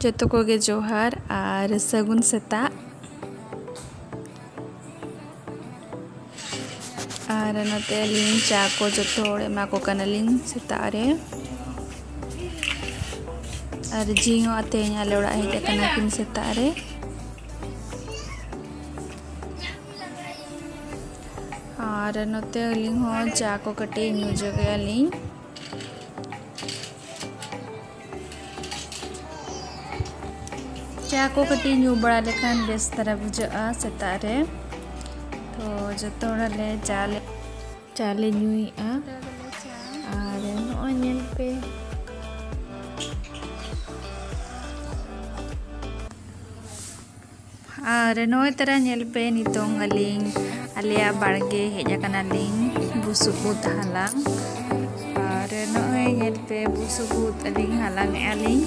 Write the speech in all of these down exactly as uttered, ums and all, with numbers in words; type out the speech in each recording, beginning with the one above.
ᱡᱚᱛᱚ ᱠᱚᱜᱮ ᱡᱚᱦᱟᱨ ᱟᱨ ᱥᱟᱹᱜᱩᱱ ᱥᱮᱛᱟᱜ᱾ ᱟᱨ ᱱᱚᱛᱮ ᱟᱹᱞᱤᱧ ᱪᱟ ᱠᱚ ᱡᱚᱛᱚ ᱦᱚᱲ ᱮᱢᱟ ᱠᱚ ᱠᱟᱱᱟᱞᱤᱧ ᱥᱮᱛᱟᱜ ᱨᱮ᱾ ᱟᱨ ᱡᱤ ᱦᱚᱸ ᱛᱮᱦᱮᱧ ᱟᱞᱮ ᱚᱲᱟᱜ ᱦᱮᱡ ᱟᱠᱟᱱᱟ ᱠᱤᱱ ᱥᱮᱛᱟᱜ ᱨᱮ᱾ ᱟᱨ ᱱᱚᱛᱮ ᱟᱹᱞᱤᱧ ᱦᱚᱸ ᱪᱟ ᱠᱚ ᱠᱟᱹᱴᱤᱡ ᱧᱩ ᱡᱚᱜᱮᱜᱼᱟ ᱞᱤᱧ᱾ ᱪᱟ ᱠᱚ ᱠᱟᱹᱴᱤᱡ ᱧᱩ ᱵᱟᱲᱟ ᱞᱮᱠᱷᱟᱱ ᱵᱮᱥ ᱫᱷᱟᱨᱟ ᱵᱩᱡᱷᱟᱹᱜᱼᱟ ᱥᱮᱛᱟᱜ ᱨᱮ᱾ ᱛᱚ ᱡᱚᱛᱚ ᱦᱚᱲ ᱞᱮ ᱪᱟ ᱞᱮ, ᱪᱟ ᱞᱮ ᱧᱩᱭᱮᱜᱼᱟ᱾ ᱟᱨ ᱱᱚᱜᱼᱚᱭ ᱧᱮᱞ ᱯᱮ, ᱟᱨ ᱱᱚᱜᱼᱚᱭ ᱛᱟᱨᱟ ᱧᱮᱞ ᱯᱮ, ᱱᱤᱛᱚᱝ ᱟᱹᱞᱤᱧ ᱟᱞᱮᱭᱟᱜ ᱵᱟᱲᱜᱮ ᱦᱮᱡ ᱟᱠᱟᱱᱟᱞᱤᱧ ᱵᱩᱥᱩᱵ ᱩᱫ ᱦᱟᱞᱟᱝ᱾ ᱟᱨ ᱱᱚᱜᱼᱚᱭ ᱧᱮᱞ ᱯᱮ, ᱵᱩᱥᱩᱵ ᱩᱫ ᱟᱹᱞᱤᱧ ᱦᱟᱞᱟᱝ ᱮᱜᱼᱟ ᱞᱤᱧ᱾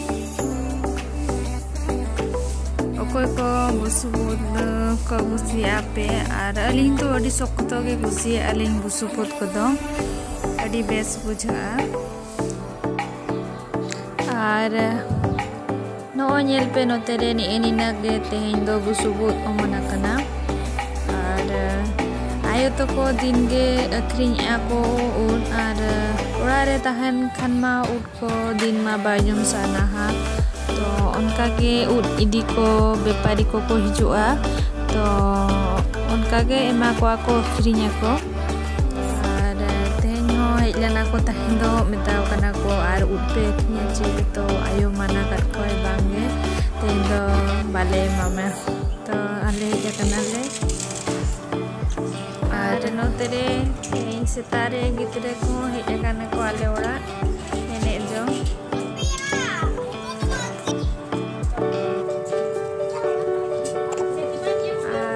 ᱚᱠᱚᱭ ᱠᱚ ᱵᱩᱥᱩᱵ ᱩᱫ ᱠᱚ ᱠᱩᱥᱤᱭᱟᱜᱼᱟ ᱯᱮ, ᱟᱨ ᱟᱹᱞᱤᱧ ᱫᱚ ᱟᱹᱰᱤ ᱥᱚᱠᱛᱚ ᱜᱮ ᱠᱩᱥᱤᱭᱟᱜᱼᱟ ᱞᱤᱧ ᱵᱩᱥᱩᱵ ᱩᱫ ᱠᱚᱫᱚ, ᱟᱹᱰᱤ ᱵᱮᱥ ᱵᱩᱡᱷᱟᱹᱜᱼᱟ᱾ ᱟᱨ ᱱᱚᱜᱼᱚᱭ ᱧᱮᱞ ᱯᱮ, ᱱᱚᱛᱮ ᱨᱮ ᱱᱮᱜᱼᱮ ᱱᱤᱱᱟᱹᱜ ᱜᱮ ᱛᱮᱦᱮᱧ ᱫᱚ ᱵᱩᱥᱩᱵ ᱩᱫ ᱚᱢᱚᱱ ᱟᱠᱟᱱᱟ᱾ ᱟᱨ ᱟᱭᱳ ᱛᱟᱠᱚ ᱫᱤᱱ ᱜᱮ ᱟᱹᱠᱷᱨᱤᱧᱮᱜᱼᱟ ᱠᱚ ᱩᱫ, ᱟᱨ ᱚᱲᱟᱜ ᱨᱮ ᱛᱟᱦᱮᱱ ᱠᱷᱟᱱ ᱢᱟ ᱩᱫ ᱠᱚ ᱫᱤᱱ ᱢᱟ ᱵᱟᱭ ᱡᱚᱢ ᱥᱟᱱᱟᱣᱟ᱾ ᱛᱚ ᱚᱱᱠᱟ ᱜᱮ ᱩᱫ ᱤᱫᱤ ᱠᱚ ᱵᱮᱯᱟᱨᱤ ᱠᱚᱠᱚ ᱦᱤᱡᱩᱜᱼᱟ᱾ ᱛᱚ ᱚᱱᱠᱟ ᱜᱮ ᱮᱢᱟ ᱠᱚᱣᱟ ᱠᱚ, ᱟᱹᱠᱷᱨᱤᱧ ᱟᱠᱚ᱾ ᱟᱨ ᱛᱮᱦᱮᱧ ᱦᱚᱸ ᱦᱮᱡ ᱞᱮᱱᱟ ᱠᱚ ᱛᱟᱦᱮᱸ ᱫᱚ, ᱢᱮᱛᱟᱣ ᱠᱟᱱᱟ ᱠᱚ, "ᱟᱨ ᱩᱫ ᱯᱮ ᱟᱹᱠᱷᱨᱤᱧᱟ ᱪᱮ?" ᱛᱚ ᱟᱭᱳ ᱢᱟᱱᱟ ᱠᱟᱫ ᱠᱚᱣᱟᱭ, "ᱵᱟᱝ ᱜᱮ, ᱛᱮᱦᱮᱧ ᱫᱚ ᱵᱟᱞᱮ ᱮᱢᱟᱢᱟ᱾" ᱛᱚ ᱟᱞᱮ ᱦᱮᱡ ᱟᱠᱟᱱᱟᱞᱮ᱾ ᱟᱨ ᱱᱚᱛᱮ ᱨᱮ ᱛᱮᱦᱮᱧ ᱥᱮᱛᱟᱜ ᱨᱮ ᱜᱤᱫᱽᱨᱟᱹ ᱠᱚᱦᱚᱸ ᱦᱮᱡ ᱟᱠᱟᱱᱟ ᱠᱚ ᱟᱞᱮ ᱚᱲᱟᱜ ᱮᱱᱮᱡ ᱡᱚᱝ᱾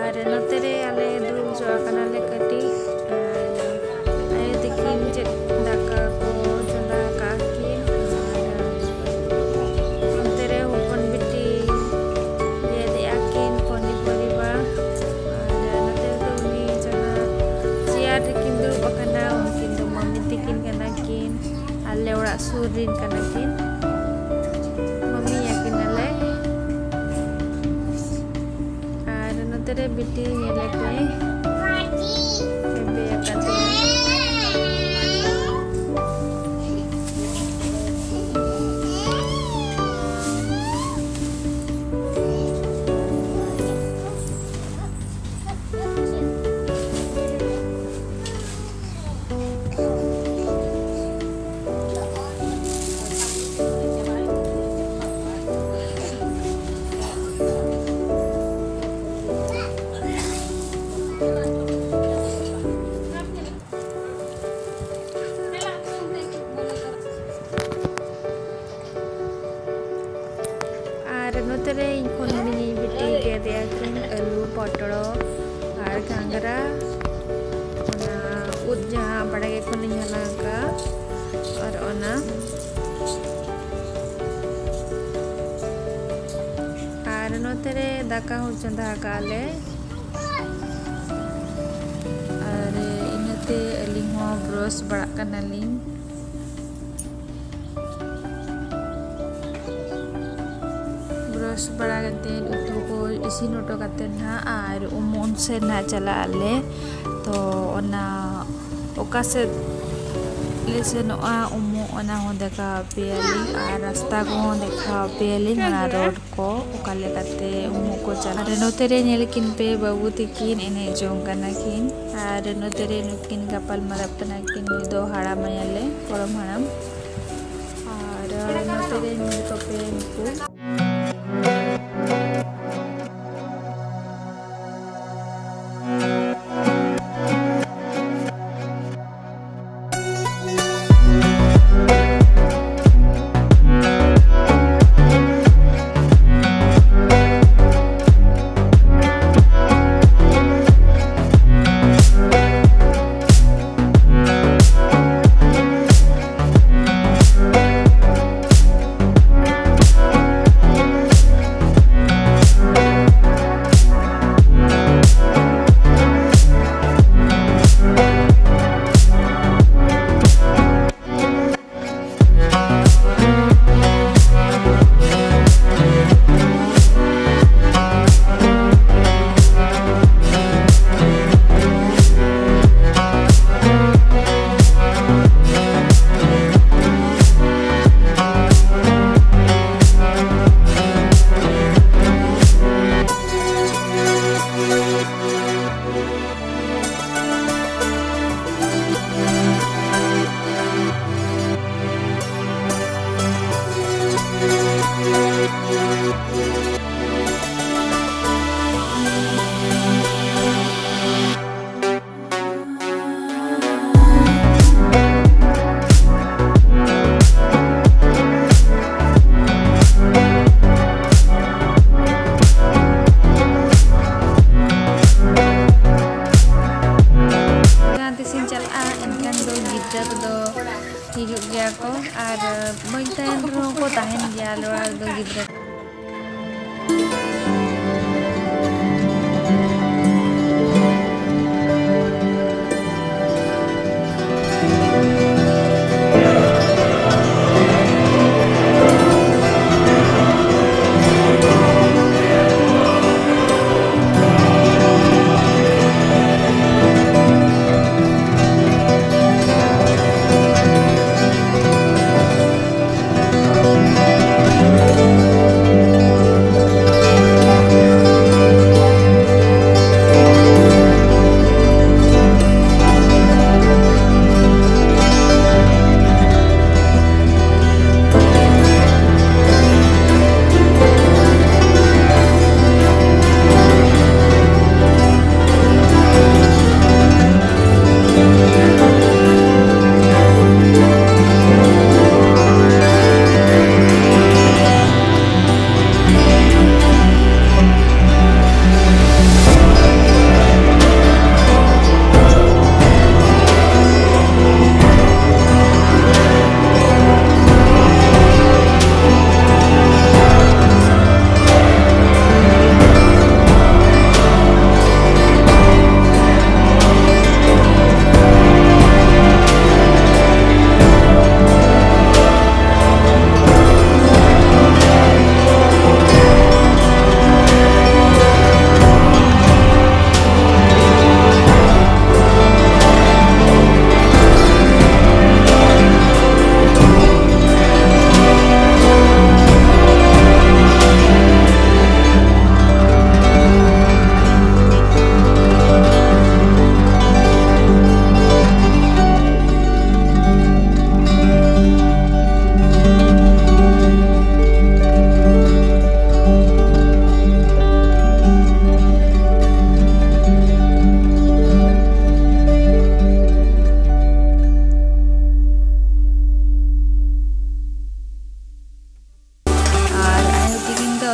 ᱟᱨ ᱱᱚᱛᱮ ᱨᱮ ᱟᱞᱮ ᱫᱩᱲᱩᱵ ᱡᱚ ᱟᱠᱟᱱᱟᱞᱮ ᱠᱟᱹᱴᱤᱡ᱾ ᱟᱨ ᱟᱭᱳ ᱛᱟᱹᱠᱤᱱ ᱪᱮᱫ ᱫᱟᱠᱟ ᱠᱚ ᱪᱚᱸᱫᱟ ᱟᱠᱟᱫ ᱠᱤᱱ᱾ ᱟᱨ ᱚᱱᱛᱮ ᱨᱮ ᱦᱚᱯᱚᱱ ᱵᱤᱴᱤ ᱜᱮᱫᱮᱜᱼᱟ ᱠᱤᱱ ᱯᱚᱱᱤ ᱯᱚᱨᱤᱵᱟ᱾ ᱟᱨ ᱱᱚᱛᱮ ᱨᱮᱫᱚ ᱩᱱᱤ ᱡᱟᱦᱟᱸ ᱪᱮᱭᱟᱨ ᱨᱮᱠᱤᱱ ᱫᱩᱲᱩᱵ ᱟᱠᱟᱱᱟ, ᱩᱱᱠᱤᱱ ᱫᱚ ᱢᱟᱢᱤ ᱛᱟᱹᱠᱤᱱ ᱠᱟᱱᱟ ᱠᱤᱱ᱾ ᱟᱞᱮ ᱛᱮ ᱵᱤᱴᱤ ᱧᱮᱞᱮ ᱯᱮ, ᱵᱮᱵᱮ ᱟᱠᱟᱫᱮᱭᱟ᱾ ᱟᱨ ᱱᱚᱛᱮ ᱨᱮ ᱤᱧ ᱠᱷᱚᱱ ᱦᱩᱰᱤᱧᱤᱧ ᱵᱤᱴᱤ ᱜᱮᱫ ᱮᱫ ᱠᱤᱱ ᱟᱹᱞᱩ, ᱯᱚᱴᱚᱲ ᱟᱨ ᱜᱷᱟᱸᱜᱽᱨᱟ, ᱚᱱᱟ ᱩᱫ ᱡᱟᱦᱟᱸ ᱵᱟᱲᱜᱮ ᱠᱷᱚᱱᱤᱧ ᱦᱟᱞᱟᱝ ᱟᱠᱟᱫᱼᱟ, ᱟᱨ ᱚᱱᱟ, ᱟᱨ ᱱᱚᱛᱮ ᱨᱮ ᱫᱟᱠᱟ ᱦᱚᱸ ᱪᱚᱸᱫᱟ ᱟᱠᱟᱫᱼᱟ ᱞᱮ᱾ ᱟᱨ ᱤᱱᱟᱹᱛᱮ ᱟᱹᱞᱤᱧ ᱦᱚᱸ ᱵᱨᱟᱥ ᱵᱟᱲᱟᱜ ᱠᱟᱱᱟᱞᱤᱧ᱾ ᱵᱨᱟᱥ ᱵᱟᱲᱟ ᱠᱟᱛᱮᱫ ᱩᱛᱩ ᱠᱚ ᱤᱥᱤᱱ ᱦᱚᱴᱚ ᱠᱟᱛᱮᱫ ᱱᱟᱦᱟᱜ ᱟᱨ ᱩᱢᱩᱜ ᱥᱮᱫ ᱱᱟᱦᱟᱜ ᱪᱟᱞᱟᱜ ᱟᱞᱮ᱾ ᱛᱚ ᱚᱱᱟ ᱚᱠᱟ ᱥᱮᱫ ᱞᱮ ᱥᱮᱱᱚᱜᱼᱟ ᱩᱢᱩᱜ, ᱚᱱᱟ ᱦᱚᱸ ᱫᱮᱠᱷᱟᱣ ᱟᱯᱮᱭᱟᱞᱤᱧ ᱟᱨ ᱨᱟᱥᱛᱟ ᱠᱚᱦᱚᱸ ᱫᱮᱠᱷᱟᱣ ᱟᱯᱮᱭᱟᱞᱤᱧ, ᱚᱱᱟ ᱨᱳᱰ ᱠᱚ ᱚᱠᱟ ᱞᱮᱠᱟᱛᱮ ᱩᱢᱩᱜ ᱠᱚ ᱪᱟᱞᱟᱜᱼᱟ᱾ ᱟᱨ ᱱᱚᱛᱮ ᱨᱮ ᱧᱮᱞ ᱠᱤᱱ ᱯᱮ, ᱵᱟᱹᱵᱩ ᱛᱤᱠᱤᱱ ᱮᱱᱮᱡ ᱡᱚᱝ ᱠᱟᱱᱟ ᱠᱤᱱ ᱟᱨ ᱱᱚᱛᱮ ᱨᱮ ᱱᱩᱠᱤᱱ ᱜᱟᱯᱟᱞ ᱢᱟᱨᱟᱜ ᱠᱟᱱᱟ ᱠᱤᱱ, ᱱᱩᱭ ᱫᱚ ᱦᱟᱲᱟᱢ ᱟᱭᱟᱞᱮ, ᱜᱚᱲᱚᱢ ᱦᱟᱲᱟᱢ᱾ ᱟᱨ ᱱᱚᱛᱮ ᱨᱮ ᱧᱮᱞ ᱠᱚᱯᱮ ᱱᱩᱠᱩ᱾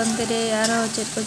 ᱚᱱᱛᱮ ᱨᱮ ᱟᱨᱦᱚᱸ ᱪᱮᱫ ᱠᱚ